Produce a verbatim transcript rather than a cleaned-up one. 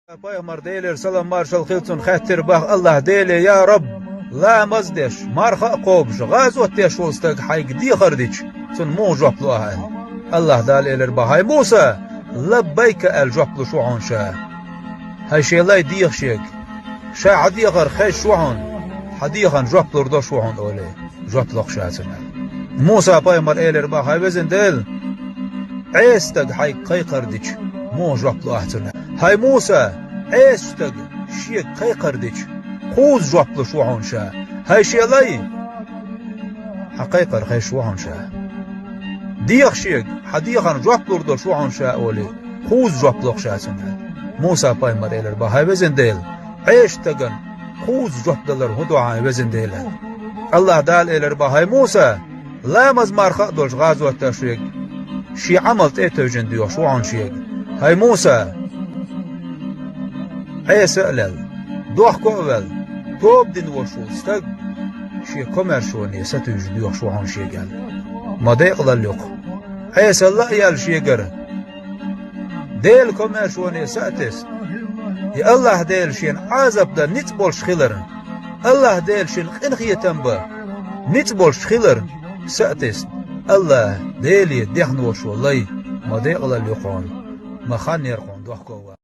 Пайхамар, Делера салам маршалла хилла цунна, хаьттира боху АллахӀ Деле: «Я Раб, ламаз а деш, марха а кхобуш, гӀазот а деш волу стаг хьайга дехар дича, цунна муха жоп ло ахь?» аьлла. АллахӀ Дала элира боху: «ХӀай Муса, лаббайка аьлла жоп луш ву хьуна ша. ХӀай шен лай, деха шега. Ша хьан дехар хезаш ву хьуна, хьан дехарна жоп лур долуш ву хьуна», олий, жоп ло-кх ша цунна аьлла. Муса пайхамар элира боху: «ХӀай везан Дела, Ӏеса стаг хьайга кхайкхар дича, муха жоп ло ахь цунна?» «ХӀай Муса, Ӏеса стаг шега кхайкхар дича, кхузза жоп луш ву хьуна ша. ХӀай шен лай, хьан кхайкхар хезаш ву хьуна ша. Деха шега, хьан дехарна жоп лур долуш ву хьуна ша», олий, кхузза жоп ло-кх ша цунна аьлла. Муса пайхамар элира боху: «ХӀай везан Дела, Ӏеса стагана кхузза жоп далар хӀун ду, хьан везан Дела?» АллахӀ Дала элира боху: «ХӀай Муса, ламаз, марха а долуш гӀазот деш верг, шен Ӏамал тӀе а тевжина доьхуш ву хьуна шега. ХӀай Муса, Ӏеса а лелла, дохко а велла, тоба дина волуш волу стаг шен комаьршоне сатуьйсуш доьхуш ву хьуна шега», аьлла. Ма декъалалла ю-кх. Ӏесалла а яьлла шегара, Делан комаьршоне са а тесна, и АллахӀ Дела шена Ӏазап дан ницкъ болуш хилар, АллахӀ Дела шена къинхетам бан ницкъ болуш хилар са а тесна, АллахӀ Деле дехна волуш волу лай, ма декъалалла ю-кх хьуна, ма хан яра-кх хьуна дохко а ван.